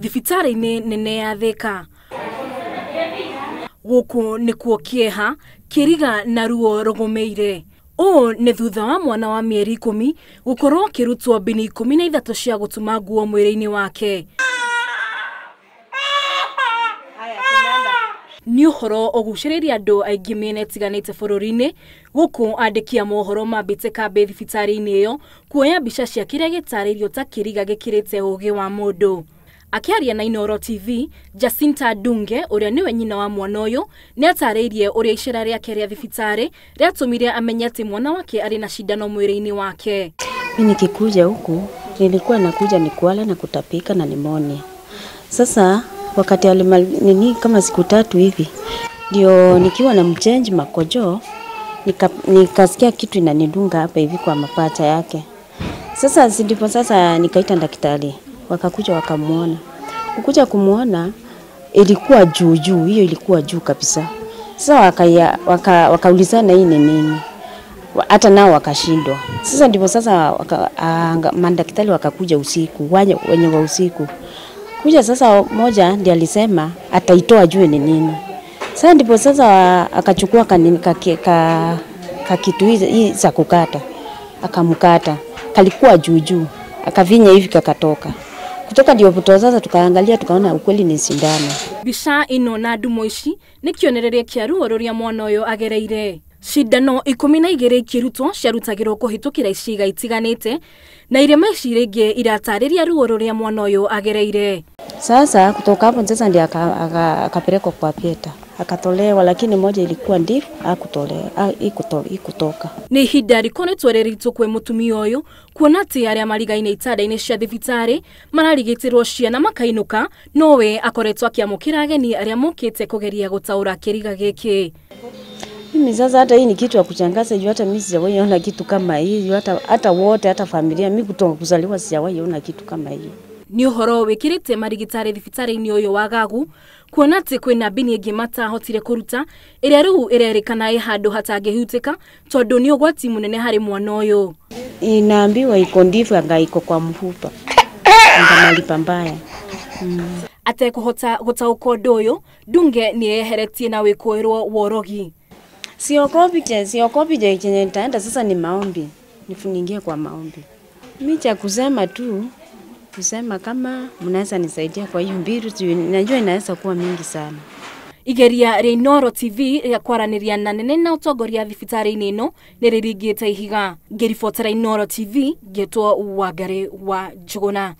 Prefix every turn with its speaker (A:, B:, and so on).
A: thibitarĩ-inĩ nene ya Thika. Gũkũ nĩkuo kĩeha, kĩriga na ruo rũgũmĩire. Ũũ nĩ thutha wa mwana wa mĩeri 10 gũkorwo akĩrutwo mbini 13 cia gũtuma nguo mwĩrĩ-inĩ wake. Nĩ ũhoro ũgucĩrĩirie andũ aingĩ mĩena ĩtiganĩte bũrũri-inĩ, gũkũ andĩki a mohoro mambĩte kambĩ thibitarĩ-inĩ ĩyo kuoya mbica cia kĩrĩa gĩtarĩirio ta kĩriga gĩkĩrĩte ũgĩ wa mũndũ. Akĩaria na Inooro TV, Jacinta Ndunge ũrĩa nĩwe nyina wa mwana ũyũ nĩ atarĩirie ũrĩa icera rĩake rĩa thibitarĩ rĩatũmire amenye atĩ mwana wake arĩ na cindano mwĩrĩ-inĩ wake.
B: Mimi nikikuja huku nilikuwa nakuja ni kuala na kutapika na nimonia. Sasa wakati nini kama siku 3 hivi ndio nikiwa na mchange makojo nikasikia kitu inanidunga hapa hivi kwa mapacha yake. Sasa ndipo sasa nikaita daktari, wakakuja wakamuona. Kukuja kumuona ilikuwa juu juu, hiyo ilikuwa juu kabisa. Sasa wakaulizana hii ni nini. Hata nao wakashindwa. Sasa ndipo sasa madaktari wakakuja usiku, wenye wa usiku. Kuja sasa moja ndiye alisema ataitoa juu ni nini. Sasa ndipo sasa akachukua ka kitu hizi za kukata. Akamkata. Kalikuwa juu juu. Akavinya hivi kakatoka. Kutoka ndio sasa tukaangalia tukaona ukweli ni sindano.
A: Mbica ino na ndumo ici nĩ kĩonereria kĩa ruo rũrĩa mwana ũyũ agereire. Cindano 12 ikĩrutwo ciarutagĩrwo kũhĩtũkĩra iciga itiganĩte na irema ici rĩngĩ iratarĩria ruo rũrĩa mwana ũyũ agereire.
B: Sasa kutoka hapo sasa ndiye akapelekwa kwa Pieta. Akatolewa, lakini moja ilikuwa ndifu hakutolewa, ikutoka.
A: Nĩ ihinda rĩkoretwo rĩ ritũ kwĩ mũtumia ũyũ kuona atĩ arĩa marigaine itanda-inĩ cia thibitarĩ mararigitĩrwo ciana makainũka, nowe akoretwo akĩamũkĩra ageni arĩa mokĩte kũgeria gũtaũra kĩriga gĩkĩ.
B: Mimi sasa hata hii ni kitu ya kuchangaza juu hata mimi sijawahi ona kitu kama hii, hata wote hata familia mimi kutoka kuzaliwa sijawahi ona kitu kama hii.
A: Nĩ ũhoro wĩkĩrĩte marigitari thibitarĩ-inĩ ũyũ wa Gagu kuona atĩ kwĩna mbini ĩngĩ matahotire kũruta ĩrĩa rĩu ĩrerĩkana ĩ handũ hatangĩhutĩka tondũ nĩ ũgwati mũnene harĩ mwana ũyũ.
B: Inaambiwa iko ndifu anga iko kwa mfupa anga malipa mbaya.
A: Atekũhota gũtaũka ũndũ ũyũ, Ndunge nĩ eyeheretie na wĩkũĩrwo wa ũrogi.
B: Siogopi je chenye nitaenda sasa ni maombi. Nifuningie kwa maombi. Mimi cha kusema tu kusema kama mnaweza nisaidia kwa hiyo mbiru, najua inaweza kuwa mingi sana.
A: Igeria rĩa Inooro TV rĩa kwaranĩria na nene na ũtongoria thibitarĩ-inĩ ĩno nĩ rĩringĩte ihiga. Ngĩribotera Inooro TV ngĩtwo Wangari wa Njũgũna.